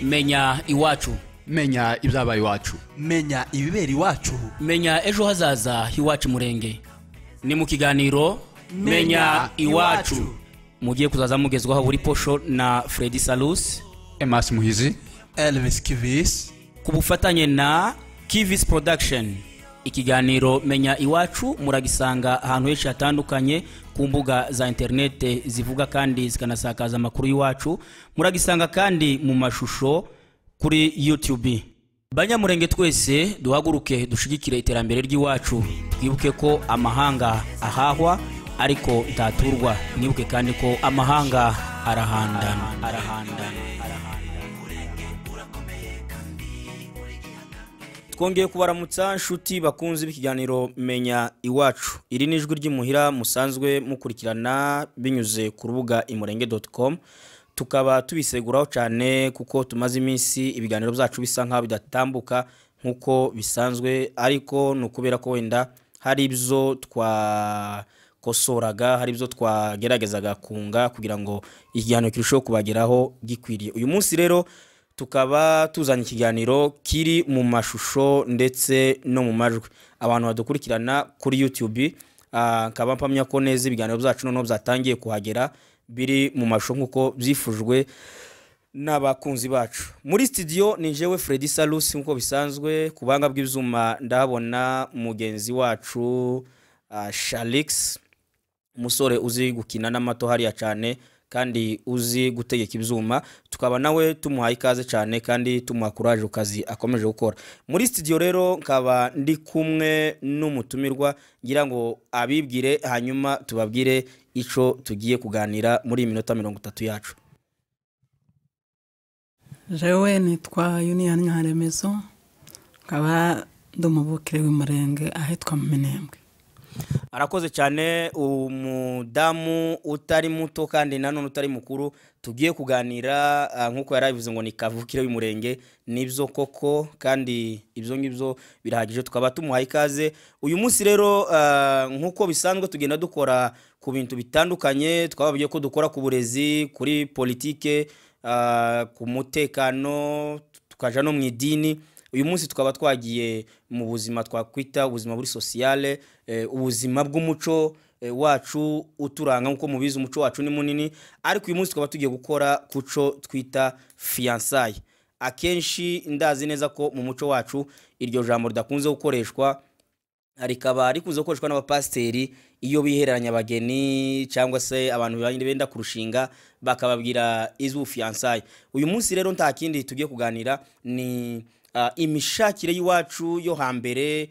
Menya iwacu. Menya ibyabaye iwacu. Menya ibibera iwacu. Menya ejo hazaza h'iwacu Murenge. Ni mu kiganiro Menya Iwacu mugiye kuzaza mugezwaho buri posho na Freddy Salus, Emas Muhizi, Elvis Kivis, ku bufatanye na Kivis Production. Ikiganiro Menya Iwacu muragisanga ahantu henshi hatandukanye ku mbuga za interinete zivuga kandi zikanasakaza amakuru y'iwacu. Muragisanga kandi mu mashusho kuri YouTube. Banyamurenge twese duhaguruke dushigikire iterambere ry'iwacu, twibuke ko amahanga ahahwa ariko ntaturwa, mwibuke kandi ko amahanga arahandana, arahandana. Twongeye kubaramutsa nshuti bakunze b'ikiganiro Menya Iwacu. Iri ni ijwi ry'imuhira musanzwe mukurikirana binyuze ku rubuga imurenge.com. Tukaba tubiseguraho cyane kuko tumaze iminsi ibiganiro byacu bisa nkaho bidatambuka nkuko bisanzwe, ariko nukubera ko wenda hari ibyo twakosoraga, hari ibyo twageragezaga kunga kugira ngo ikiganiro kirusheho kubageraho gikwiriye. Uyu munsi rero tukaba tuzanye ikiganiro kiri mu mashusho ndetse no mu majwi. Abantu badukurikirana kuri YouTube, nkaba mpamya ko neza ibiganiro byacu noneho byatangiye kuhagera biri mu mashusho nkuko byifujwe n'abakunzi bacu. Muri studio ni jewe Freddy Salus nkuko bisanzwe, ku banga bw'ibyuma ndahabona mugenzi wacu Shalix, umusore uzi gukina n'amato hariya cyane kandi uzi gutegeka ibyuma. Tukaba nawe tumuhaye ikaze cyane kandi tumuha courage kazi akomeje gukora. Muri studio rero nkaba ndi kumwe n'umutumirwa ngira ngo abibwire, hanyuma tubabwire ico tugiye kuganira muri minota 30 yacu. Jewe nitwa Yunia Nyaremezo, nkaba ndi umuvukire w'Umurenge ahitwa mu Minembwe. Arakoze cyane umudamu utari muto kandi nanone utari mukuru tugiye kuganira, nkuko yarabivuze ngo ni kavukire w'Umurenge, nibyo koko kandi ibyo ngibyo birahagije, tukaba tumuhaye ikaze. Uyu munsi rero nkuko bisanzwe tugenda dukora ku bintu bitandukanye, twababwiye ko dukora ku burezi, kuri politike, ku mutekano, tukaja no mu idini. Uyu munsi tukaba twagiye mu buzima twakwita ubuzima buri sociale, ubuzima bw'umuco wacu uturanga. Nkuko mubizi umuco wacu ni munini, ariko uyu munsi tukaba tugiye gukora kuco twita fiançailles. Akenshi ndazi neza ko mu muco wacu iryo jambo ridakunze gukoreshwa, rikaba rikunze gukoreshwa n'abapasiteri iyo bihereranya abageni cyangwa se abantu benda kurushinga bakababwira izu fiançailles. Uyu munsi rero nta kindi tugiye kuganira ni imishakire y'iwacu yo hambere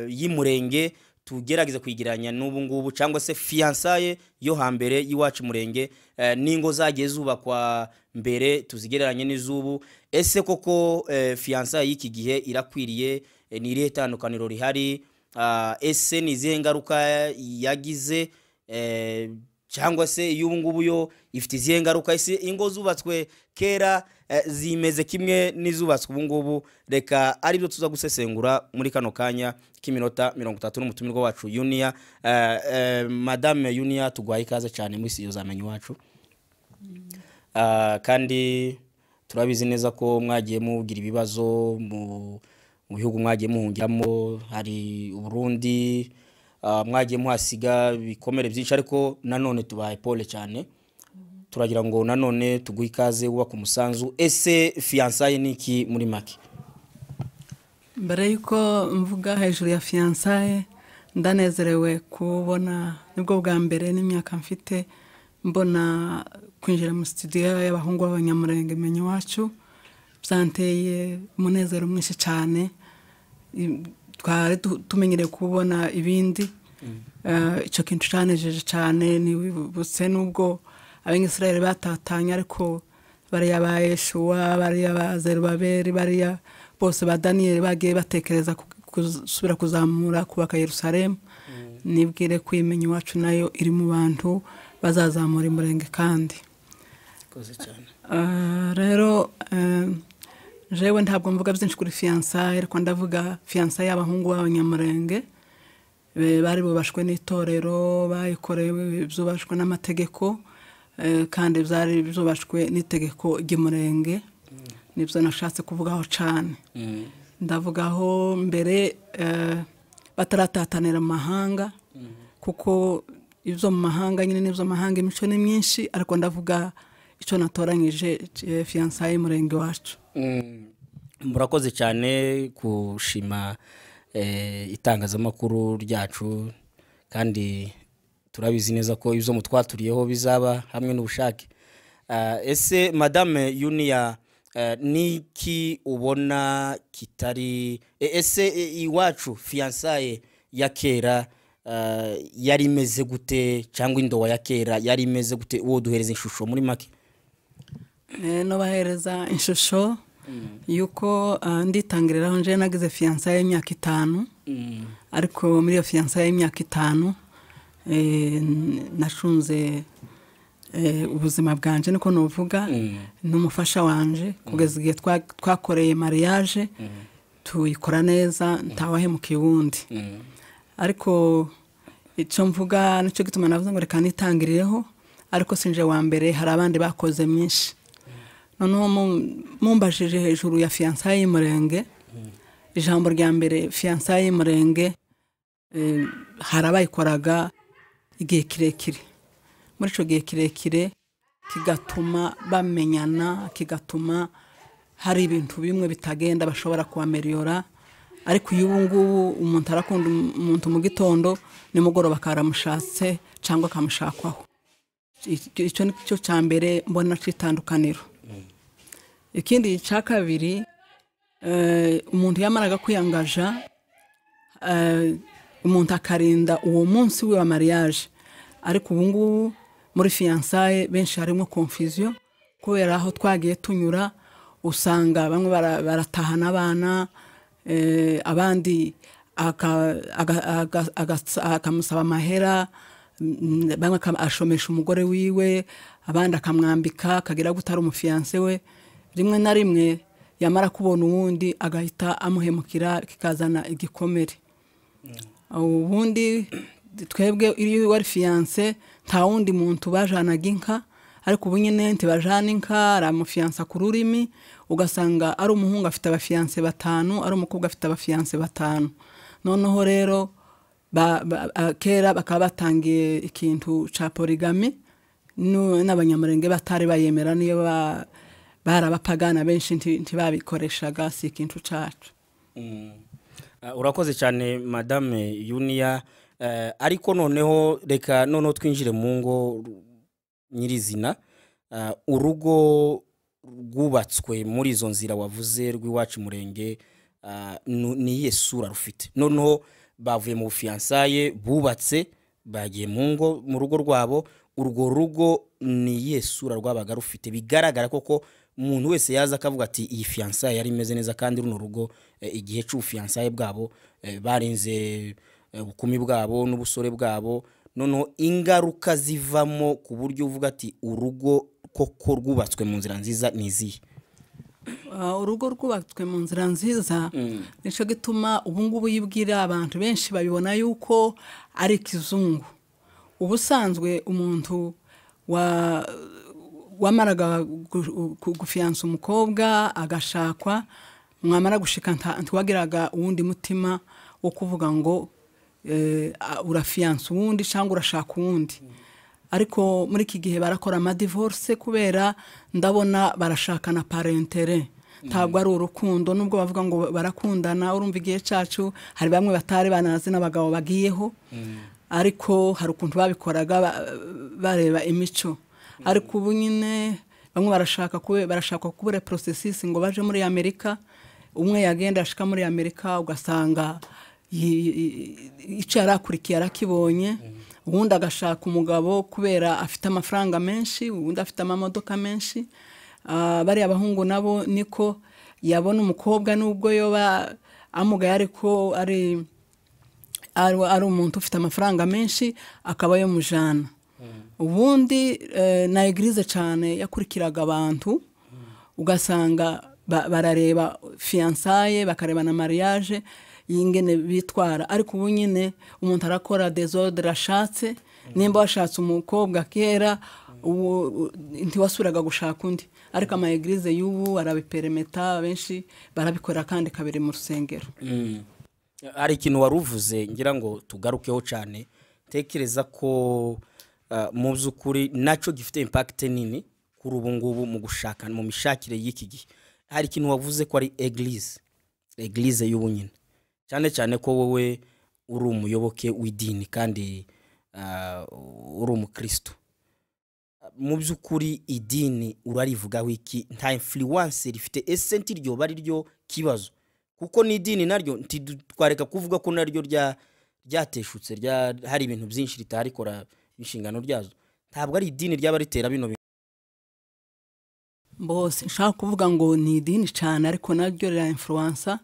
y'Umurenge, tugerageza kwigeranya n'ubu ngubu, cyangwa se fiançailles yo hambere y'iwacu Murenge, n'ingo zagiye zubakwa mbere tuzigereranye n'izubu. Ese koko fiançailles y'iki gihe irakwiriye? Ni irihe tandukaniro rihari? Ese ni izihe ngaruka yagize, cyangwa se y'ubu ngubu yo ifite izihe ngaruka? Ese ingo zubatswe kera zimeze kimwe n'izubatswe ubu ngubu? Reka aribyo tuza gusesengura muri kano kanya k'iminota 30 n'umutumirwa wacu Yunia. Madame Yunia, tugwaye ikaze cyane muri studio za Menya Iwacu. Kandi turabizi neza ko mwagiye mugira ibibazo mu bihugu mwagiye muhungiramo, hari Burundi, mwagiye muhasiga bikomere byinshi, ariko nanone tubaye pole cyane. Turagira ngo nanone tuguhe ikaze wubaka umusanzu. Ese fiançailles ni iki muri make? Mbere yuko mvuga hejuru ya fiançailles, ndanezerewe kubona nibwo bwa mbere n'imyaka mfite mbona kwinjira mu studio y'abahungu b'Abanyamurenge Menya Iwacu. Byanteye umunezero mwinshi cyane. Twari tumenyereye kubona ibindi, icyo kintu cyanejeje cyane. Nibutse nubwo Abanyisirayeli batatanye, ariko bariya ba Yeshuwa, bariya ba Zerubabeli, bariya bose ba Daniyeli bagiye batekereza gusubira kuzamura kubaka Yerusalemu. Nibwire ko Menya Iwacu nayo iri mu bantu bazazamura Umurenge kandi. Rero jewe ntabwo mvuga byinshi kuri fiançailles, ariko ndavuga fiançailles y'abahungu b'Abanyamurenge bari bubashwe n'itorero, bayikorewe byubashwe n'amategeko, kandi byari byubashwe n'itegeko ry'Umurenge. Nibyo nashatse kuvugaho cyane. Ndavugaho mbere bataratatanira mu mahanga, kuko ibyo mu mahanga nyine n'ibyo mahanga imico ni myinshi, ariko ndavuga icyo natoranyije fiançailles y'umurenge wacu. Murakoze cyane kushima itangazamakuru ryacu, kandi turabizi neza ko ibyo mutwaturiyeho bizaba hamwe n'ubushake. Ese Madame Yunia, niki ubona kitari ese iwacu fiançailles ya kera yari imeze gute, cyangwa indowa ya kera yari imeze gute? Uwo duhereza ishusho muri make. Nobahereza ishusho yuko nditangiriraho nje nagize fiançailles y'imyaka 5, ariko muri iyo fiançailles y'imyaka 5 nashunze ubuzima bwanje, niko novuga, n'umufasha wanje kugeza igihe twakoreye mariage, tuyikora neza ntawahemukiye uwundi. Ariko icyo mvuga nicyo gituma navuze ngo reka nitangirireho, ariko sinje wa mbere, hari abandi bakoze myinshi. Noneho mumbajije hejuru ya fiançailles y'umurenge, ijambo rya mbere fiançailles y'umurenge hari abayikoraga igihe kirekire. Muri icyo gihe kirekire kigatuma bamenyana, kigatuma hari ibintu bimwe bitagenda bashobora kubameriyora. Ariko uyu ngubu umuntu arakunda umuntu mu gitondo, nimugoroba akaramushatse cyangwa akamushakwaho. Icyo ni cyo cya mbere mbona cy'itandukaniro. Ikindi cya kabiri, umuntu yamaraga kwiyangaja, umuntu akarinda uwo munsi we wa mariage. Ariko ubu ngubu muri fiançailles benshi harimo confusion, kubera aho twagiye tunyura usanga bamwe baratahana abana, abandi akamusaba amahera, bamwe ashomesha umugore wiwe, abandi akamwambika akagira gutara umufiance we. Rimwe na rimwe yamara kubona uwundi agahita amuhemukira, kikazana igikomere. Ubundi twebwe iyo wari fiance nta wundi muntu bajanaga inka, ariko ubu nyine ntibajana inka, aramufiansa ku rurimi, ugasanga ari umuhungu afite abafiance 5, ari umukobwa afite abafiance 5. Noneho rero kera bakaba batangiye ikintu ca polygamy, n'abanyamurenge batari bayemera, niyo barabapagana benshi ntibabikoreshaga, si ikintu cacu. Urakoze cyane Madame Yunia. Ariko noneho reka noneho twinjire mu ngo nyirizina. Urugo rwubatswe muri izo nzira wavuze rw'iwacu murenge, ni iyihe sura rufite? Noneho bavuye mu fiançailles, bubatse, bagiye mu ngo, mu rugo rwabo. Urwo rugo ni iyihe sura rwabaga rufite bigaragara koko umuntu wese yaza akavuga ati iyi fiançailles yari imeze neza, kandi runo rugo igihe cy'ubufiançailles bwabo barinze ubukumi bwabo n'ubusore bwabo. Noneho ingaruka zivamo ku buryo uvuga ati urugo koko rwubatswe mu nzira nziza ni izihe? Urugo rwubatswe mu nzira nziza nico gituma ubu ngubu yibwira abantu benshi babibona yuko ari kizungu. Ubusanzwe umuntu wamaraga gufiansa umukobwa agashakwa, mwamara gushika ntiwagiraga uwundi mutima wo kuvuga ngo urafiansa uwundi cyangwa urashaka uwundi. Ariko muri iki gihe barakora ama divorce, kubera ndabona barashakana par intérêt, ntabwo ari urukundo. Nubwo bavuga ngo barakundana, urumva igihe cyacu hari bamwe batari banazi n'abagabo bagiyeho, ariko hari ukuntu babikoraga bareba imico. Ariko ubu nyine bamwe barashaka kubura processus ngo baje muri Amerika. Umwe yagenda ashika muri Amerika ugasanga icyo yarakurikiye arakibonye, ubundi agashaka umugabo kubera afite amafaranga menshi, ubundi afite amamodoka menshi. Bari abahungu nabo niko yabona umukobwa nubwo yoba amugaye, ariko ari umuntu ufite amafaranga menshi akaba yomujana. Ubundi na eglise cyane yakurikiraga abantu, ugasanga barareba fiançailles, bakareba na mariage yingene bitwara. Ariko ubu nyine umuntu arakora desordre ashatse. Nimba washatse umukobwa kera Ubu ntiwasubiraga gushaka undi, ariko ama église y'ubu arabipermetta, benshi barabikora kandi kabiri mu rusengero. Hari ikintu wari uvuze ngira ngo tugarukeho cyane, tekereza ko mu by'ukuri nacyo gifite impact nini kuri ubu ngubu mu gushaka, mu mishakire y'iki gihe. Hari ikintu wavuze ko ari église y'ubu nyine, cyane cyane ko wowe uri umuyoboke w'idini kandi uri umukristo. Mu by'ukuri idini urarivugaho iki? Nta influence rifite? Ese ntiryo bari ryo kibazo? Kuko n'idini naryo twareka kuvuga ko naryo ryateshutse, hari ibintu byinshi ritarikora inshingano ryazo. Ntabwo ari idini ryaba ritera bino bintu? Bose nshaka kuvuga ngo ni idini cyane, ariko naryo rira influença.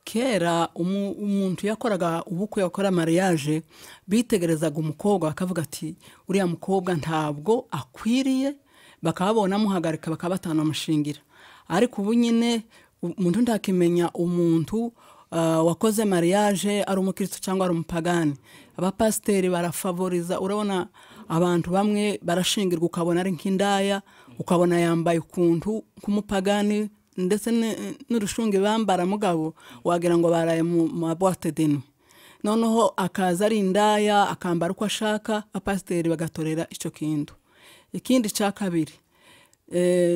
Kera umuntu yakoraga ubukwe, yakora mariage, bitegerezaga umukobwa bakavuga ati: "Uriya mukobwa ntabwo akwiriye," bakababona amuhagarika, bakaba batanamushingira. Ariko ubu nyine umuntu ntakimenya umuntu wakoze mariage ari umukristo cyangwa ari umupagani. Abapasiteri barafavoriza. Urabona abantu bamwe barashingirwa, ukabona ari nk'indaya, ukabona yambaye ukuntu k'umupagani, ndetse n'urushungi bambara mugabo wagira ngo baraye mu ma boîte de nuit. Noneho akaza ari indaya, akambara uko ashaka, abapasiteri bagatorera icyo kintu. Ikindi cya kabiri,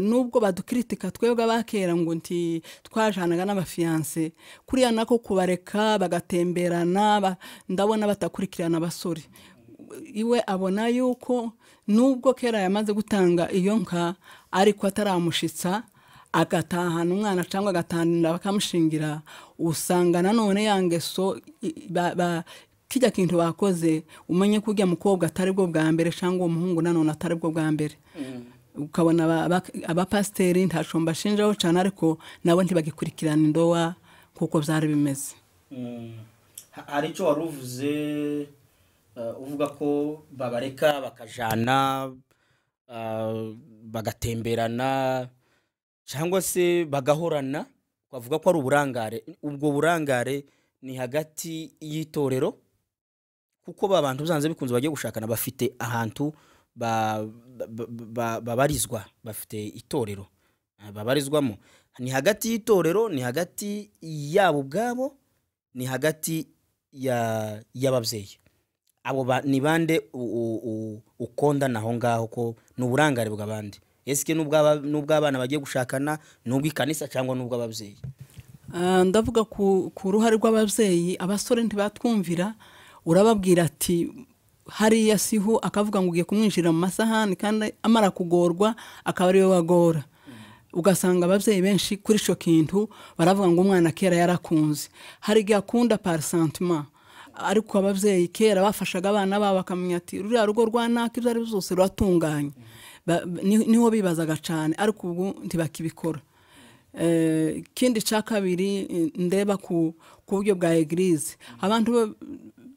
nubwo badukritika twebwe abakera ngo nti twajanaga n'abafiancé, kuriya nako kubareka bagatemberana, ndabona batakurikirana abasore. Iwe abona yuko nubwo kera yamaze gutanga iyo nka, ariko ataramushitsa, agatahana umwana cyangwa agatahana bakamushingira, usanga nanone ya ngeso kijya kintu bakoze. Umenye ko ujya mukobwa atari bwo bwa mbere, cyangwa uwo muhungu nanone atari bwo bwa mbere. Ukabona abapasiteri ntaco mbashinjaho cyane, ariko nabo ntibagikurikirana indowa kuko byari bimeze. Hari icyo wari uvuze, uvuga ko babareka bakajana, bagatemberana cyangwa se bagahorana, bavuga ko ari uburangare. Ubwo burangare ni hagati y'itorero, kuko ba bantu byanze bikunze bagiye gushakana bafite ahantu babarizwa, bafite itorero babarizwamo. Ni hagati y'itorero, ni hagati yabo ubwabo, ni hagati y'ababyeyi. Abo ni bande ukondana aho ngaho ko ni uburangare bw'abandi? Ese n'ubw'abana bagiye gushakana, n'ubw'ikanisa, cyangwa n'ubw'ababyeyi? Ndavuga ku ruhare rw'ababyeyi. Abasore ntibatwumvira. Urababwira ati: "Hariya siho," akavuga ngo ugiye kumwinjira mu masahani, kandi amara kugorwa akaba ariwe wagora. Ugasanga ababyeyi benshi kuri icyo kintu baravuga ngo umwana kera yarakunze. Hari igihe akunda par sentiment, ariko ababyeyi kera bafashaga abana babo, bakamenya ati: "Ruriya rugo rwa naka, ibyo ari byo byose ruratunganye." Niho bibazaga cyane, ariko ubu ntibakibikora. Ikindi cya kabiri, ndeba ku buryo bwa église, abantu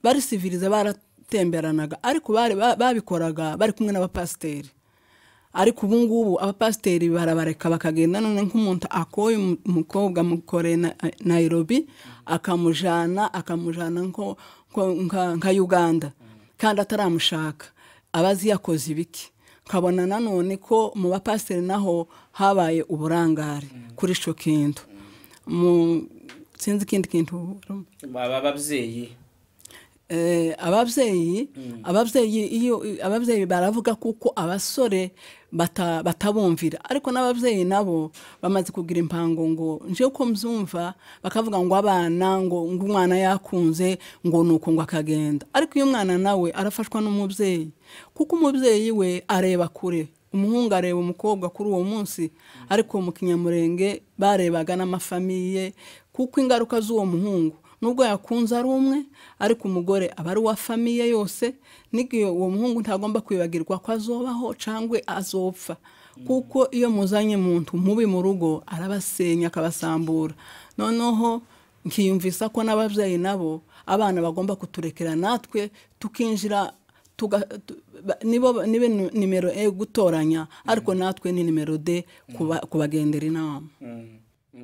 bari civilisé baratemberanaga, ariko bari babikoraga bari kumwe n'abapasiteri. Ariko ubu ngubu abapasiteri barabareka bakagenda. None nk'umuntu akoye umukobwa mukore Nairobi, akamujana nka Uganda kandi ataramushaka, aba azi yakoze ibiki. Nkabona nanone ko mu bapasiteri naho habaye uburangare kuri ico kintu. Mu sinzi ikindi kintu. Baba ababyeyi. Ababyeyi, iyo ababyeyi baravuga kuko abasore batabumvira, ariko n'ababyeyi nabo bamaze kugira impango ngo nje uko mzumva, bakavuga ngo abana ngo umwana yakunze, ngo nuko ngo akagenda. Ariko iyo umwana nawe arafashwa n'umubyeyi, kuko umubyeyi we areba kure. Umuhungu areba umukobwa kuri uwo munsi, ariko mu Kinyamurenge barebaga n'amafamille, kuko ingaruka z'uwo muhungu, nubwo yakunze ari umwe, ariko umugore aba ari uwa famille yose. N'igihe uwo muhungu ntagomba kwibagirwa ko azobaho cyangwa azopfa, kuko iyo muzanye muntu mubi mu rugo arabasenya, akabasambura. Noneho nkiyumvisa ko n'ababyeyi nabo abana bagomba kuturekera natwe tukinjira, nibo nibe numéro un gutoranya, ariko natwe ni numéro deux kubagendera inama.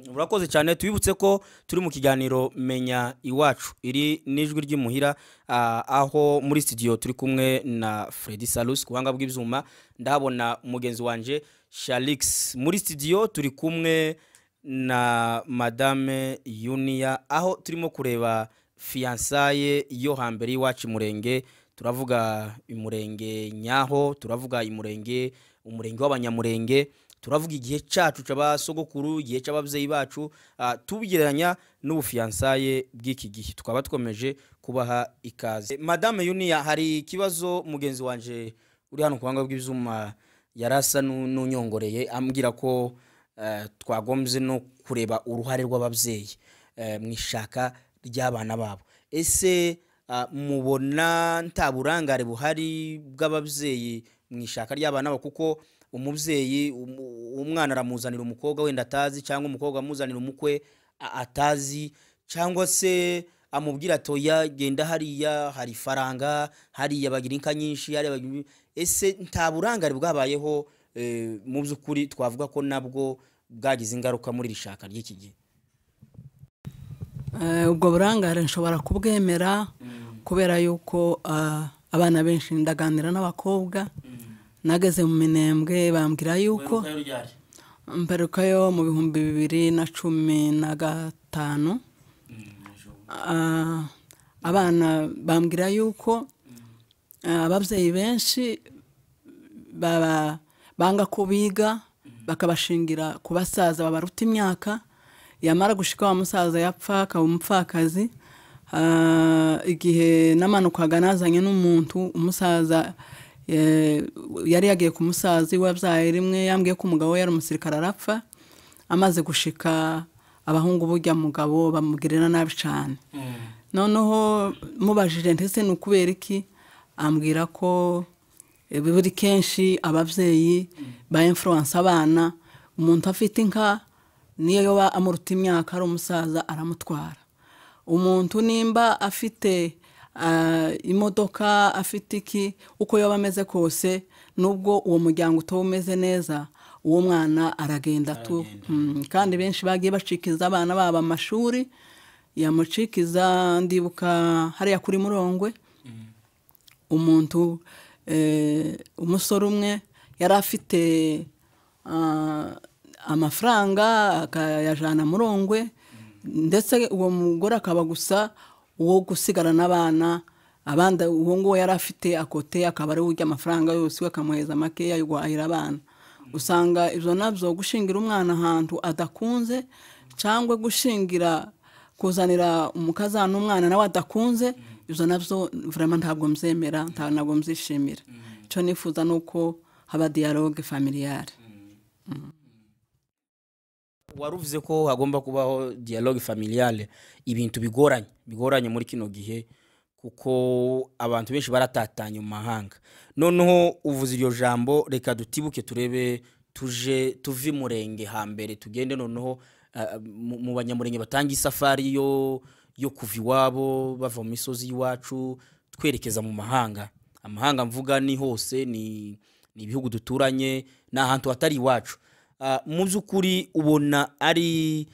Urakoze cyane. Tubibutse ko turi mu kiganiro Menya Iwacu, iri n'ijwi ry'imuhira, aho muri studio turi kumwe na Freddy Salus ku buhanga bw'ibyuma, ndahabona mugenzi wanje Shalix. Muri studio turi kumwe na Madame Yunia, aho turimo kureba fiançailles yo hambere y'iwacu Murenge. Turavuga Imurenge nyaho, turavuga Imurenge, umurenge w'Abanyamurenge, turavuga igihe cyacu cy'abasogokuru, igihe cy'ababyeyi bacu, tubigereranya n'ubufiançailles bw'iki gihe. Tukaba dukomeje kubaha ikaze. Madame Yunia, hari ikibazo mugenzi wanje uri hano ku buhanga bw'ibyuma yarasa n'unyongoreye, ambwira ko twagombye no kureba uruhare rw'ababyeyi mu ishaka ry'abana babo. Ese mubona nta burangare buhari bw'ababyeyi mu ishaka ry'abana babo? Kuko umubyeyi umwana aramuzanira umukobwa wenda atazi, cyangwa umukobwa amuzanira umukwe atazi, cyangwa se amubwira ati oya genda hariya hari ifaranga, hariya bagira inka nyinshi, hariya bagira Ese nta burangare bwabayeho mu by'ukuri twavuga ko nabwo bwagize ingaruka muri iri shaka ry'iki gihe? Ubwo burangare nshobora kubwemera, kubera yuko abana benshi ndaganira n'abakobwa, nageze mu Minembwe bambwira yuko mperukayo mu 2015. Abana bambwira yuko ababyeyi benshi baba banga ko biga, bakabashingira ku basaza babaruta imyaka, yamara gushika wa musaza yapfa akaba umupfakazi. Igihe namanukaga nazanye n'umuntu, umusaza yari yagiye ku musaza iwe wabyaye rimwe, yambwiye ko umugabo we yari umusirikare arapfa. Amaze gushika abahungu burya mugabo bamugirira nabi cyane. Noneho mubajije ndetse ni ukubera iki, ambwira ko buri kenshi ababyeyi ba influence abana, umuntu afite inka niyo yoba amuruta imyaka ari umusaza aramutwara, umuntu nimba afite imodoka afite iki, uko yoba ameze kose, nubwo uwo muryango utaba umeze neza, uwo mwana aragenda tu. Kandi benshi bagiye bacikiza abana babo amashuri, yamucikiza. Ndibuka hariya kuri Murongwe, umuntu umusore umwe yari afite amafaranga akayajana Murongwe, ndetse uwo mugore akaba gusa uwo gusigara n'abana, abandi uwo nguwo yari afite akote akaba ari urya amafaranga yose, we akamuheza makeya yo guhahira abana. Usanga ibyo nabyo gushingira umwana ahantu adakunze, cyangwa gushingira kuzanira umukazana umwana nawe adakunze, ibyo nabyo vraiment ntabwo mbyemera, ntabwo mbyishimira. Icyo nifuza ni uko haba dialogue familiale. Waruvuze ko hagomba kubaho dialogue familiale, ibintu bigoranye bigoranye muri kino gihe, kuko abantu benshi baratatanye mu mahanga. Noneho uvuze iryo jambo, reka dutibuke turebe, tuje tuve Murenge hambere, tugende noneho mu Banyamurenge batanga isafari yo kuva iwabo, bava mu misozi y'iwacu twerekeza mu mahanga. Amahanga mvuga ni hose, ni ibihugu duturanye, ni ahantu hatari iwacu. Mu by'ukuri ubona ari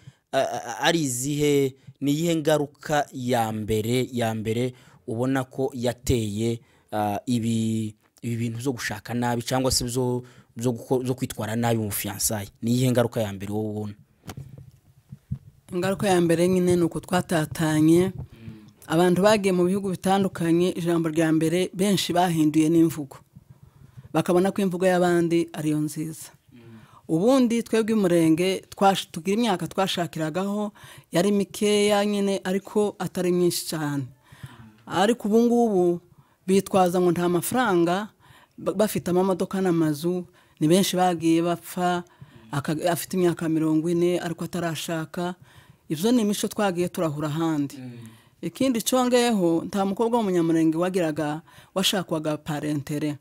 izihe, ni iyihe ngaruka ya mbere ubona ko yateye ibi bintu byo gushaka nabi, cyangwa se byo kwitwara nabi mu fiançailles? Ni iyihe ngaruka ya mbere wowe ubona? Ingaruka ya mbere nyine ni uko twatatanye, abantu bagiye mu bihugu bitandukanye. Ijambo rya mbere benshi bahinduye n'imvugo, bakabona ko imvugo y'abandi ariyo nziza. Ubundi twebwe Umurenge tugira imyaka twashakiragaho yari mikeya nyine, ariko atari myinshi cyane. Ariko ubu ngubu bitwaza ngo nta mafaranga, bafite amamodoka n'amazu. Ni benshi bagiye bapfa afite imyaka 40 ariko atarashaka. Ibyo ni imico twagiye turahura ahandi. Ikindi congeyeho, nta mukobwa w'Umunyamurenge wagiraga washakwaga parentere,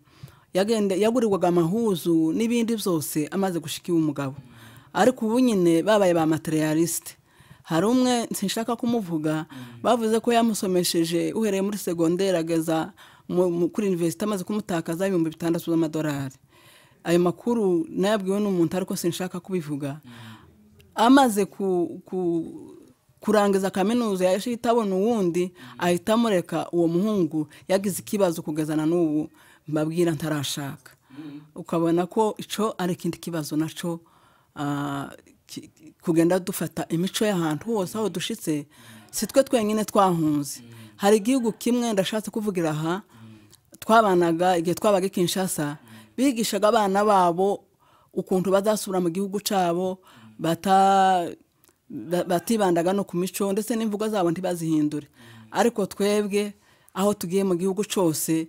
yagurirwaga amahuzu n'ibindi byose amaze gushika iwe umugabo. Ariko ubu nyine babaye ba materialiste. Hari umwe sinshaka kumuvuga, bavuze ko yamusomesheje uhereye muri secondaire ageza kuri university, amaze kumutakaza $6,000 z'amadolari. Ayo makuru nayabwiwe n'umuntu ariko sinshaka kubivuga. Amaze kurangiza kaminuza yahita abona uwundi, ahita amureka. Uwo muhungu yagize ikibazo kugeza na n'ubu mbabwira ntarashaka. Ukabona ko icyo ari ikindi kibazo nacyo, kugenda dufata imico y'ahantu hose aho dushitse. Si twe twenyine twahunze. Hari igihugu kimwe ndashatse kuvugira aha twabanaga igihe twabaga i Kinshasa, bigishaga abana babo ukuntu bazasubira mu gihugu cyabo, batibandaga no ku mico, ndetse n'imvugo zabo ntibazihindure. Ariko twebwe aho tugiye mu gihugu cyose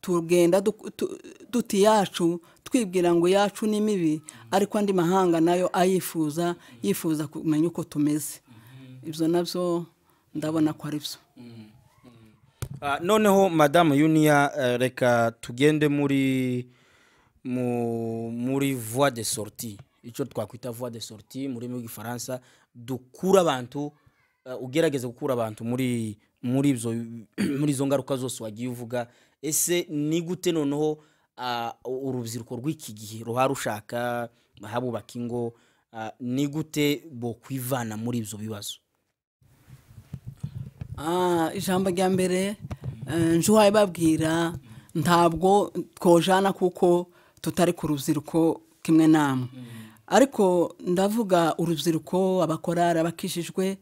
tugenda duti yacu, twibwira ngo yacu ni mibi, ariko andi mahanga nayo ayifuza, yifuza kumenya uko tumeze. Ibyo nabyo ndabona ko ari byo. Noneho Madamu Yunia, reka tugende muri voie de sortie, icyo twakwita voie de sortie muri rurimi rw'Igifaransa, dukura abantu, ugerageza gukura abantu muri izo ngaruka zose wagiye uvuga. Ese ni gute noneho urubyiruko rw'iki gihe ruha rushaka habubaka ingo, ni gute bo kwivana muri ibyo bibazo? Ijambo rya mbere njuwaye babwira, ntabwo twojana kuko tutari ku rubyiruko kimwe namwe, ariko ndavuga urubyiruko, abakorari, abakishijwe.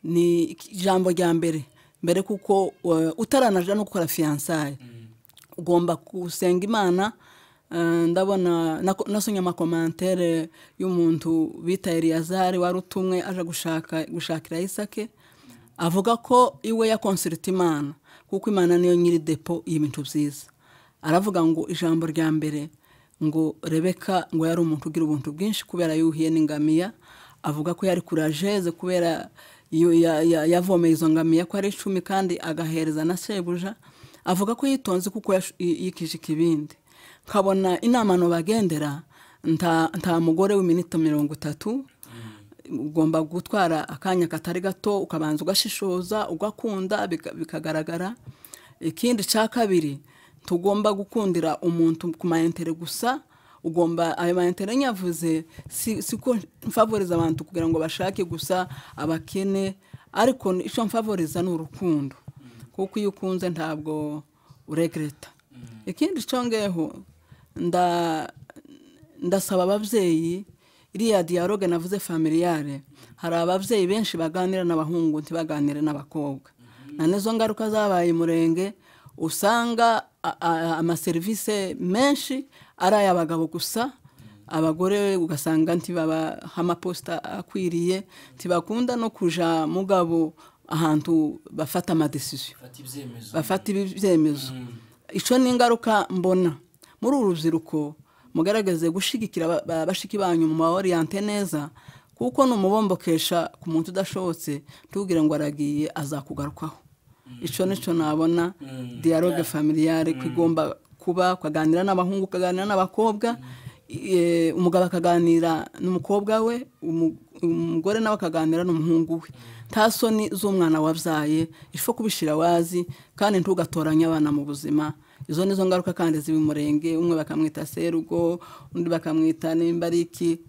Ni ijambo rya mbere mbere, kuko utaranaja no gukora fiançailles ugomba gusenga Imana. Ndabona nasomye ama commentaires y'umuntu bita Eliyazari wari utumwe aje gushaka gushakira Isake, avuga ko iwe ya consulta Imana, kuko Imana niyo nyiri dépôt y'ibintu byiza. Aravuga ngo ijambo rya mbere ngo Rebeka ngo yari umuntu ugira ubuntu bwinshi kubera yuhiye n'ingamiya. Avuga ko yari courageuse kubera iyo yavomeye izo ngamiya ko ari 10 kandi agahereza na shebuja. Avuga ko yitonze kuko yikije ikibindi. Nkabona inama no bagendera, nta mugore w'iminota 30, ugomba gutwara akanya katari gato, ukabanza ugashishoza, ugakunda, bikagaragara. Ikindi cya kabiri, tugomba gukundira umuntu ku ma intérêts gusa. Ugomba ayo ma intérêts nyavuze si ko mfavoriza abantu kugira ngo bashake gusa abakene, ariko icyo mfavoriza ni urukundo, kuko iyo ukunze ntabwo uregreta. Ikindi cyongeyeho, ndasaba ababyeyi iriya dialogue navuze familiale. Hari ababyeyi benshi baganira n'abahungu, ntibaganire n'abakobwa, na nizo ngaruka zabaye murenge, usanga amaserivisi menshi ari ay'abagabo gusa, abagore ugasanga ntibabaha amaposita akwiriye, ntibakunda no kuja mugabo ahantu bafata ama décisions, bafata ibyemezo. Icyo ni ingaruka mbona muri uru rubyiruko. Mugaragaze gushigikira bashiki banyu mu ma orienter neza, kuko numubombokesha ku muntu udashobotse, ntubwire ngo aragiye, azakugarukaho. Icyo nicyo nabona, dialogue familiale ko igomba kuba, ukaganira n'abahungu, ukaganira n'abakobwa, umugabo akaganira n'umukobwa we, umugore nawe akaganira n'umuhungu we. Nta soni z'umwana wabyaye, ifo kubishira wazi, kandi ntugatoranye abana mu buzima. Izo nizo ngaruka kandi ziba umurenge, umwe bakamwita serugo, undi bakamwita nimba ari iki,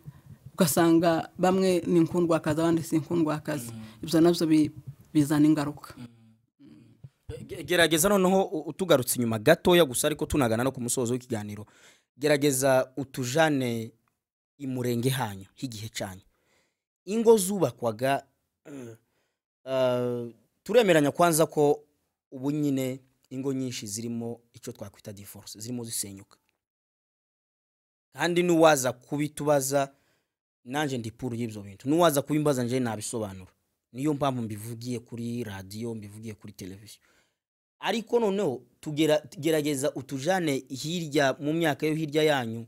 ugasanga bamwe ni inkundwakazi, abandi si inkundwakazi. Ibyo nabyo bizana ingaruka. Gerageza noneho utugarutse inyuma gatoya gusa, ariko tunagana no ku musozo w'ikiganiro, gerageza utujane imurenge hanyu h'igihe cyanyu, ingo zubakwaga. Turemeranya kwanza ko ubu nyine ingo nyinshi zirimo icyo twakwita divorce, zirimo zisenyuka, kandi n'uwaza kubitubaza nanjye ndi pour y'ibyo bintu, n'uwaza kubimbaza nje nabisobanura. Niyo mpamvu mbivugiye kuri radiyo, mbivugiye kuri televiziyo. Ariko noneho gerageza utujane hirya mu myaka yo hirya yanyu,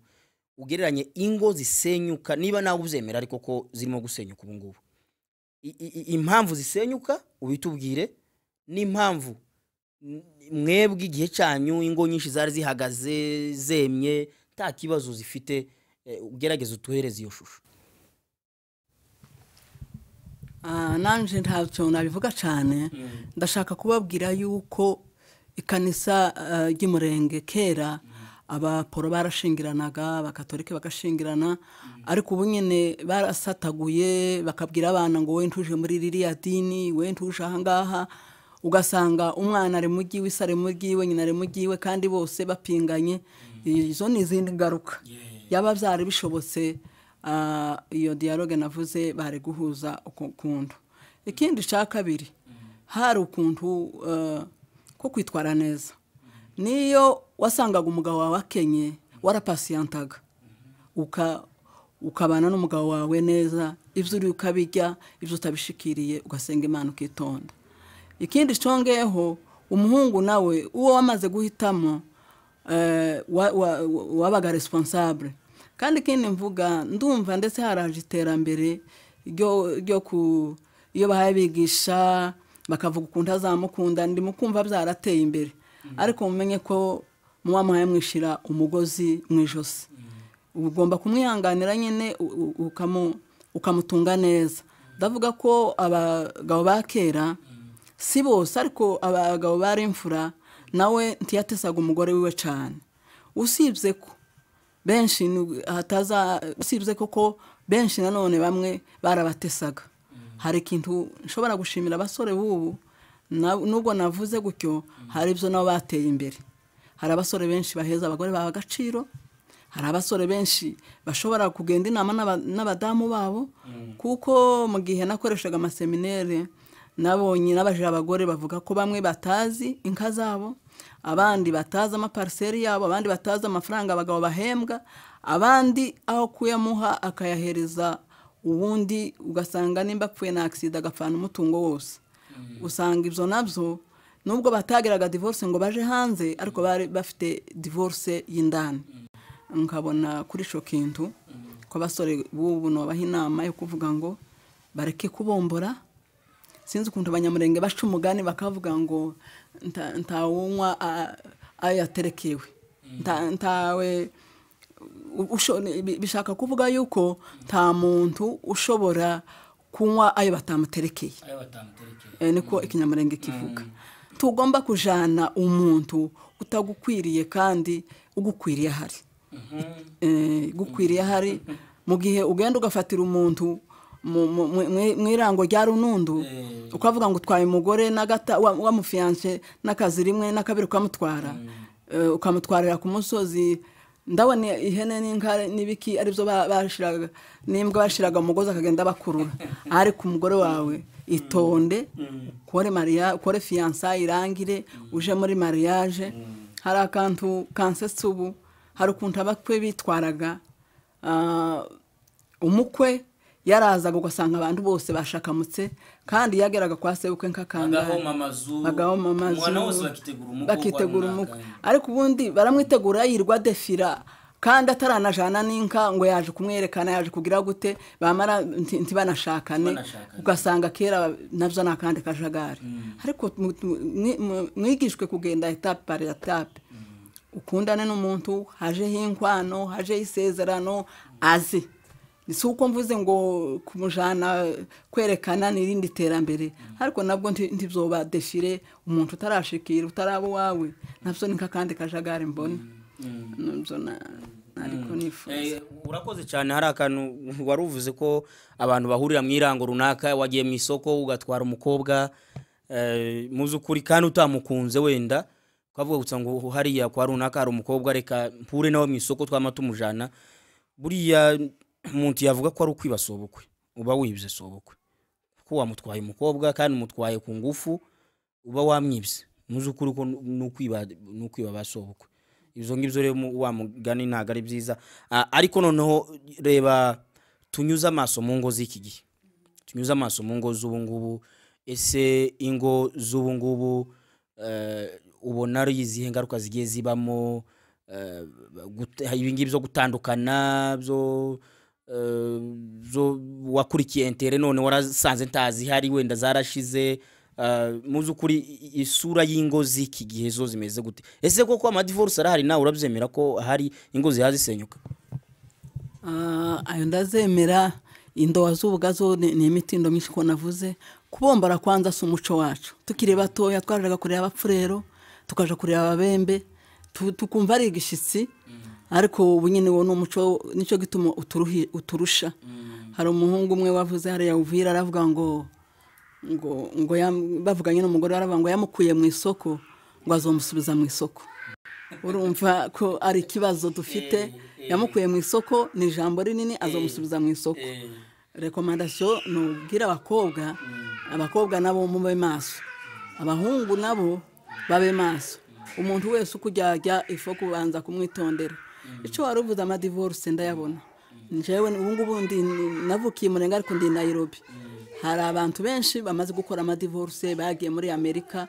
ugereranye ingo zisenyuka, niba nawe ubyemera ariko ko zirimo gusenyuka ubu ngubu. Impamvu zisenyuka ubitubwire, n'impamvu mwebwe igihe cyanyu ingo nyinshi zari zihagaze zemye nta kibazo zifite. Ugerageze utuhereze iyo shusho. Nanje ntacyo nabivuga cyane. Ndashaka kubabwira yuko ikanisa ry'umurenge kera Abaporo barashingiranaga, abakatolike bagashingirana, ariko ubu nyine barasataguye, bakabwira abana ngo we ntuje muri ririya dini, we ntuje ahangaha. Ugasanga umwana ari mu giwe, ise ari mu giwe, nyina ari mu giwe, kandi bose bapinganye. Izo ni izindi ngaruka. Yaba byari bishobotse, iyo dialogue navuze bari guhuza ukuntu. Ikindi cya kabiri, hari ukuntu ko kwitwara neza. Niyo wasangaga umugabo wawe akenye, warapasiyantaga, ukabana n'umugabo wawe neza, ibyo uri ukabijya, ibyo utabishikiriye ugasenga Imana ukitonda. Ikindi cyongeyeho, umuhungu nawe uwo wamaze guhitamo, wabaga responsable. Kandi ikindi mvuga, ndumva ndetse haraje iterambere ryo ku iyo bahaye bigisha bakavuga ukuntu azamukunda, ndimo kumva byarateye imbere. Ariko mumenye ko muba muhaye mwishira umugozi mu ijosi, ugomba kumwihanganira nyine, ukamutunga neza. Ndavuga ko abagabo ba kera si bose, ariko abagabo bari imfura nawe ntiyatesaga umugore wiwe cyane. Usibye ko benshi hataza, usibye koko benshi nanone bamwe barabatesaga. Hari ikintu nshobora gushimira abasore b'ubu, nubwo navuze gutyo, hari ibyo nabo bateye imbere. Hari abasore benshi baheza abagore babo agaciro, hari abasore benshi bashobora kugenda inama n'abadamu babo, kuko mu gihe nakoreshaga amaseminere nabonye n'abajije abagore bavuga ko bamwe batazi inka zabo, abandi batazi amapariseri yabo, abandi batazi amafaranga abagabo bahembwa, abandi aho kuyamuha akayahereza ubundi, ugasanga nimba apfuye na accident agapfana umutungo wose. Usanga ibyo nabyo nubwo batagiraga divorce ngo baje hanze, ariko bari bafite divorce y'indani. Nkabona kuri ico kintu ko abasore b'ubu nobaha inama yo kuvuga ngo bareke kubombora. Sinzi ukuntu abanyamurenge baca umugani bakavuga ngo ntawunywa ayo yaterekewe, ntawe bishaka kuvuga yuko nta muntu ushobora kunywa ayo batamuterekeye. Niko ikinyamurenge kivuga. Tugomba kujana umuntu utagukwiriye kandi ugukwiriye ahari. Gukwiriye ahari mu gihe ugenda ugafatira umuntu mu irango rya runundu, ukavuga ngo utwaye umugore n'agata wa mufiance n'akazi rimwe n'akabiri ukamutwara, ukamutwarira ku musozi. Ndabona ihene n'inka n'ibiki aribyo bashiraga, n'imbwa bashiraga umugozi akagenda bakurura. Ariko umugore wawe itonde, ukore mariage, ukore fiançailles irangire, uje muri mariage. Hari akantu kansetsa ubu, hari ukuntu abakwe bitwaraga. Umukwe yarazaga ugasanga abantu bose bashakamutse, kandi yageraga kwa sebukwe nk'akanga bagahoma amazu, umwana wose bakitegura umukwe. Ariko ubundi baramwitegura yirwa defira, kandi ataranajana n'inka ngo yaje kumwerekana, yaje kugira gute, bamara ntibanashakane, ugasanga kera navyo nakandi kajagari. Ariko mwigishwe kugenda etape par etape, ukundane n'umuntu, hajeho inkwano, hajeho isezerano, azi. Si uko mvuze ngo kumujana kwerekana n'irindi terambere, ariko nabwo ntibyoba defire umuntu utarashikira utarabo wawe, navyo ni nk'akandi kajagari mbona. Nabyo ariko nifuza. Urakoze cyane. Hari akantu wari uvuze ko abantu bahurira mu irango runaka, wagiye mu isoko ugatwara umukobwa muzukuri kandi utamukunze, wenda ukavuga gusa ngo hariya kwa runaka hari umukobwa, reka mpure nawe mu isoko twama tumujana. Buriya umuntu yavuga ko ari ukwiba sobukwe, uba wibye sobukwe, kuko wamutwaye umukobwa kandi umutwaye ku ngufu, uba wamwibye muzukuri ko nukwiba basobukwe. Ibyo ngibyo rero wa mugani ntago ari byiza. Ariko noneho reba tunyuze amaso mu ngo z'iki gihe, tunyuze amaso mu ngo z'ubu ngubu. Ese ingo z'ubu ngubu ubona ari izihe ngaruka zigiye zibamo? Ibi ngibi byo gutandukana, byo wakurikiye intere none warasanze ntazi hari wenda zarashize. Muzukuri isura y'ingo z'iki gihe zo zimeze gute? Ese koko ama divorce arahari, nawe urabyemera ko hari ingo zihazisenyuka? Ayo ndazemera. Indoa z'ubugazo ni imitindo myinshi ko navuze. Kubombara kwanza si umuco wacu. Tukiri batoya twajaga kureba abapfurero, tukaja kureba ababembe, Tukumva ari igishitsi, ariko ubu nyine wo n'umuco nicyo gituma uturusha. Hari umuhungu umwe wavuze hariya Uvira, aravuga ngo ngo ngo bavuganye n'umugore, aravuga ngo yamukuye mu isoko ngo azomusubiza mu isoko. Urumva ko ari ikibazo dufite. Yamukuye mu isoko ni ijambo rinini, azomusubiza mu isoko. Recommandation nubwira abakobwa, abakobwa nabo mube maso, abahungu nabo babe maso. Umuntu wese ukujyajya ifo kubanza kumwitondera. Icyo wari uvuze amadivorce ndayabona. Njyewe ubu ngubu ndi navukiye Murenga ariko ndi Nairobi. Hari abantu benshi bamaze gukora amadivorce bagiye muri Amerika,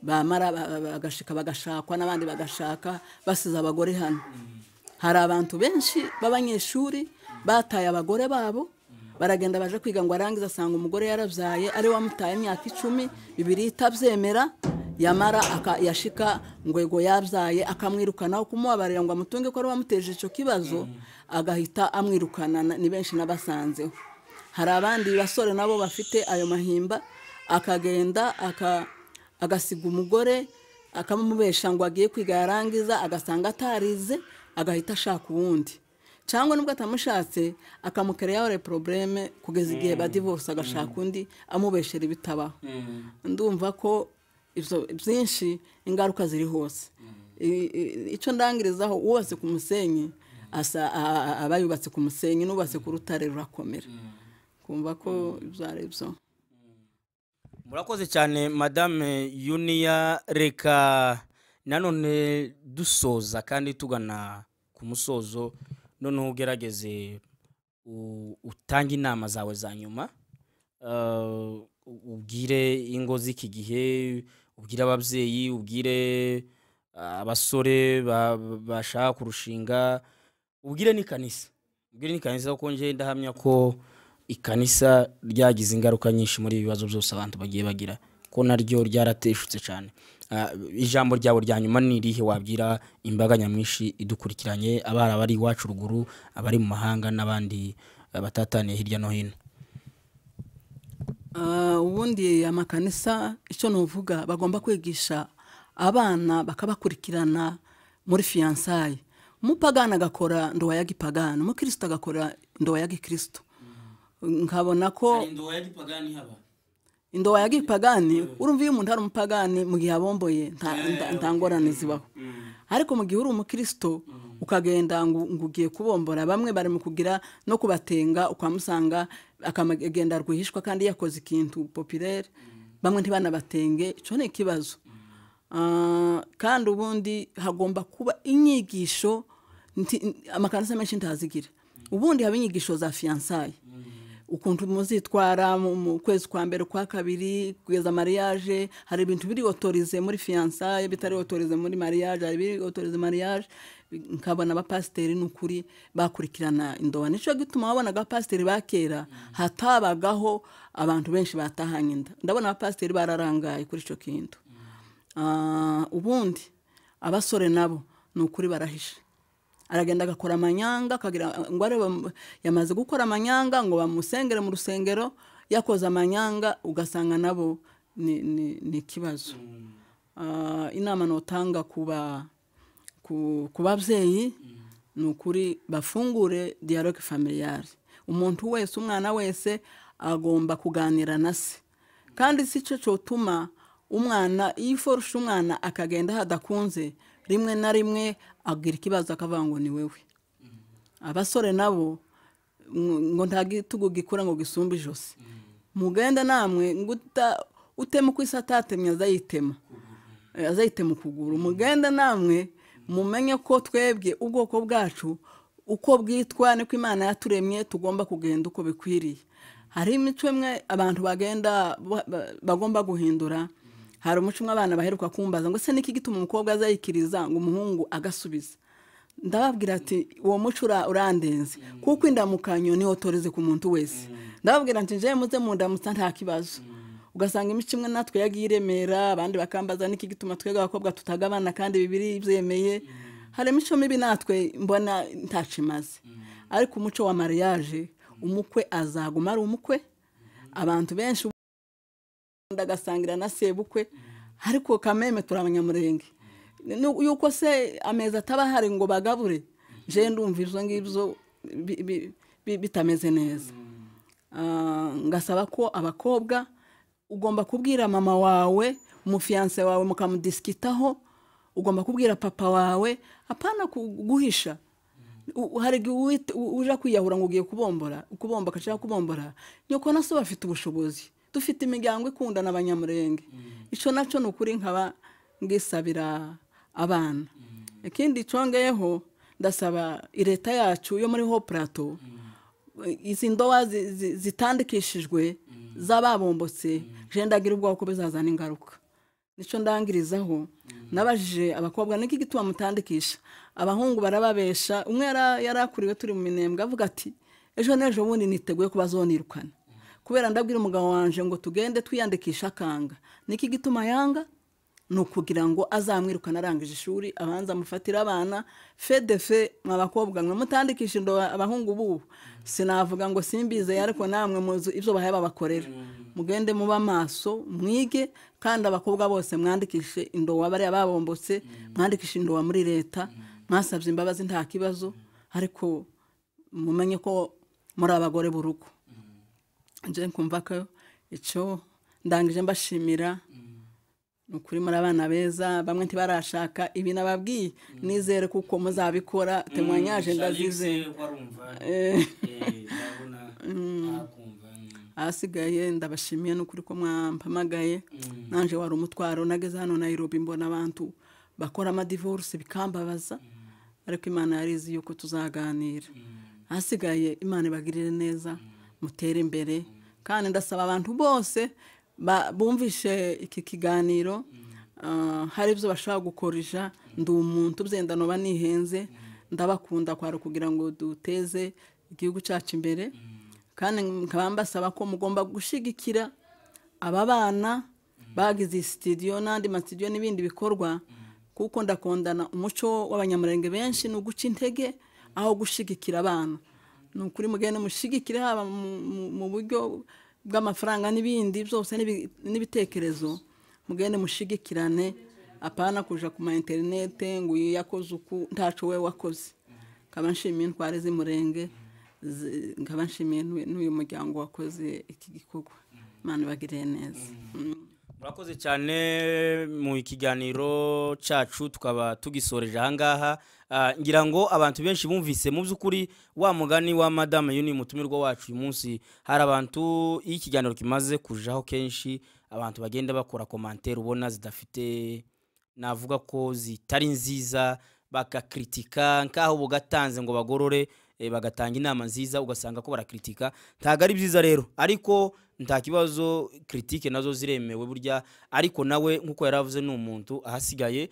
bamara bagashika bagashakwa n'abandi bagashaka basize abagore hano. Hari abantu benshi b'abanyeshuri bataye abagore babo baragenda baje kwiga ngo arangize asanga umugore yarabyaye ari wamutaye imyaka 10, bibiri itabyemera, yamara yashika ngo ego yabyaye akamwirukana, kumubabarira ngo amutunge ko ari wamuteje ico kibazo, agahita amwirukana. Ni benshi nabasanzeho. Hari abandi basore nabo bafite ayo mahimba, akagenda agasiga umugore akamubesha ngo agiye kwiga, yarangiza agasanga atarize agahita ashaka uwundi, cyangwa nubwo atamushatse akamukereyaho probleme kugeza igihe ba divorce agashaka undi amubeshera ibitabaho. Ndumva ko ibyo byinshi ingaruka ziri hose. Icyo ndangirizaho, uwubatse ku musenyi asa abayubatse ku musenyi, n'ubatse ku rutare rurakomera. Kumva ko ibyo ari byo. Murakoze cyane Madame Yunia. Reka nanone dusoza kandi tugana ku musozo, noneho ugerageze utange inama zawe za nyuma, ubwire ingo z'iki gihe, ubwire ababyeyi, ubwire abasore bashaka kurushinga, ubwire n'ikanisa, kuko nje ndahamya ko ikanisa ryagize ingaruka nyinshi muri ibi bibazo byose abantu bagiye bagira, ko naryo ryarateshutse cyane. Ijambo ryawe rya nyuma ni irihe wabwira imbaga nyamwinshi idukurikiranye, abari abari iwacu ruguru, abari mu mahanga n'abandi batataniye hirya no hino? Ubundi amakanisa icyo nuvuga, bagomba kwigisha abana bakabakurikirana muri fiançailles. Umupagani agakora ndoa ya gipagani, umukristo agakora ndoa ya gikristo. Nkabona ko Indoa ya gipagani haba indoa ya gipagani, urumva iyo umuntu ari umupagani mu gihe abomboye nta ngorane zibaho. Ariko mu gihe uri umukristo ukagenda ngo ugiye kubombora, bamwe bari mu kugira no kubatenga, ukamusanga akamagenda rwihishwa kandi yakoze ikintu populaire, bamwe ntibanabatenge. Ico ni ikibazo. Kandi ubundi hagomba kuba inyigisho, amakanisa menshi ntazigira. Ubundi haba inyigisho za fiançailles, ukuntu muzitwara mu kwezi kwa mbere, kwa kabiri, kugeza mariage. Hari ibintu biri autorisé muri fiançailles bitari autorisé muri mariage, hari biri autorisé mariage. Nkabona abapasiteri n'ukuri bakurikirana indoba. Nico gituma wabonaga abapasiteri ba kera hatabagaho abantu benshi batahanye inda. Ndabona abapasiteri bararangaye kuri ico kintu. Ubundi abasore nabo ni ukuri barahisha, aragenda agakora amanyanga, akagira ngo arebe yamaze gukora amanyanga ngo bamusengere mu rusengero, yakoze amanyanga, ugasanga nabo ni ikibazo. Inama notanga ku babyeyi ni ukuri bafungure dialogue familiale. Umuntu wese, umwana wese agomba kuganira na se, kandi si cyo cyotuma umwana iyo uforusha umwana akagenda hadakunze, rimwe na rimwe agira ikibazo akavuga ngo ni wewe. Abasore nabo ngo nta gitugu gikura ngo gisumbe ijosi, mugenda namwe ngo utema uko isi atatemye azayitema, azayitema ukuguru. Mugenda namwe mumenye ko twebwe ubwoko bwacu uko bwitwa niko Imana yaturemye, tugomba kugenda uko bikwiriye. Hari imico imwe abantu bagenda bagomba guhindura. Hari umuco umwe abana baheruka kumbaza ngo se niki gituma umukobwa azayikiriza ngo umuhungu agasubiza. Ndababwira ati uwo muco urandenze, kuko indamukanyo ni autorisé ku muntu wese. Ndababwira nti nje muze mu ndamutsa nta kibazo. Ugasanga imico imwe natwe yagiye iremera, abandi bakambaza niki gituma twebwe abakobwa tutagabana kandi bibiri byemeye. Hari imico mibi natwe mbona ntacimaze. Ariko umuco wa mariage, umukwe azaguma ari umukwe. Abantu benshi ndagasangira na sebukwe, ariko kameme turi abanyamurenge. Yuko se ameza ataba hari ngo bagabure, je ndumva ivyo ngivyo bitameze neza. Ngasaba ko abakobwa ugomba kubwira mama wawe, umufiance wawe mukamudiskitaho, ugomba kubwira papa wawe, apana kuguhisha. Hari uja kwiyahura ngo ugiye kubombora, ukubomba akashaka kubombora. Nyoko na so bafite ubushobozi, dufite imiryango ikundana abanyamurenge. Ico naco nukuri nkaba ngisabira abana. Ikindi congeyeho ndasaba ireta yacu yo muri Haut Plateau, izi ndoa zitandikishijwe z'ababombotse, je ndagira ubwoba ko bizazana ingaruka. Nico ndangirizaho nabajije abakobwa niki gituma mutandikisha, abahungu barababesha. Umwe yarakuriwe turi mu Minembwe avuga ati ejo n'ejo bundi niteguye kubazonirukana kubera ndabwira umugabo wanje ngo tugende twiyandikisha akanga. Niki gituma yanga? Nukugira ngo azamwirukana arangije ishuri, abanza amufatira abana fedefe. Mwabakobwa mwe mutandikisha ndo abahungu bubu, sinavuga ngo simbize, ariko namwe muzi ibyo bahaye babakorera. Mugende muba maso mwige, kandi abakobwa bose mwandikishe indowa bari ababombotse, mwandikishe indowa muri leta. Mwasabye imbabazi nta kibazo, ariko mumenye ko muri abagore burugo. Nje nkumva ko ico ndangije mbashimira. Nukuri muri abana beza, bamwe ntibarashaka ibi nababwiye, nizere kuko muzabikora. Temwanyaje ndazize asigaye ndabashimiye nukuri ko mwampamagaye. Nanje wari umutwaro nageze hano Nairobi mbona abantu bakora ama divorce bikambabaza, ariko Imana yarizi yuko tuzaganira. Asigaye Imana ibagirire neza, mutere imbere. Kandi ndasaba abantu bose bumvishe iki kiganiro, hari ibyo bashaka gukoresha. Ndi umuntu byenda noba nihenze, ndabakunda kwaro kugira ngo duteze igihugu cyacu imbere. Kandi nkaba mbasaba ko mugomba gushigikira aba bana bagize studio n'andi ma studio n'ibindi bikorwa, kuko ndakondana umuco w'abanyamurenge benshi ni uguca intege aho gushigikira abana. Ni ukuri mugende mushigikire haba mu buryo bw'amafaranga n'ibindi byose n'ibitekerezo, mugende mushigikirane, apana kuja ku ma internet ngo yakoze uku ntaco we wakoze. Nkaba nshimiye intware z'Imurenge, nkaba nshimiye n'uyu muryango wakoze iki gikorwa. Imana ibagirire neza. Murakoze cyane mu kiganiro cacu, tukaba tugisoreje ahangaha. Ngira ngo abantu benshi bumvise mu byukuri wa mugani wa madame Yuni mutumirwa wacu uyu munsi. Hari abantu iyo ikiganiro kimaze kujaho kenshi abantu bagenda bakora commentaire ubona zidafite, navuga ko zitari nziza, bakakritika nkaho bugatanze ngo bagorore, bagatanga inama nziza, ugasanga ko barakritika. Ntago ari byiza rero, ariko nta kibazo, critique nazo ziremewe burya. Ariko nawe nkuko yaravuze ni umuntu ahasigaye,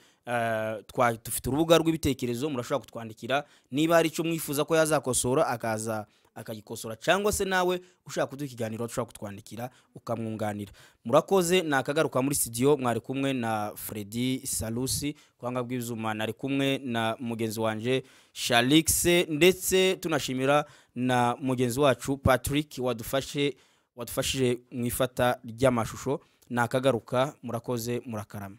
dufite urubuga rw'ibitekerezo, murashobora kutwandikira niba hari icyo mwifuza ko yazakosora akaza akagikosora, cyangwa se nawe ushaka kuduha ikiganiro ushobora kutwandikira ukamwunganira. Murakoze, nakagaruka muri studio mwari kumwe na Freddy Salusi kwanga bw'izuma, nari kumwe na mugenzi wanje Shalix, ndetse tunashimira na mugenzi wacu Patrick wadufashije mu ifata ry'amashusho. Nakagaruka, murakoze, murakarama.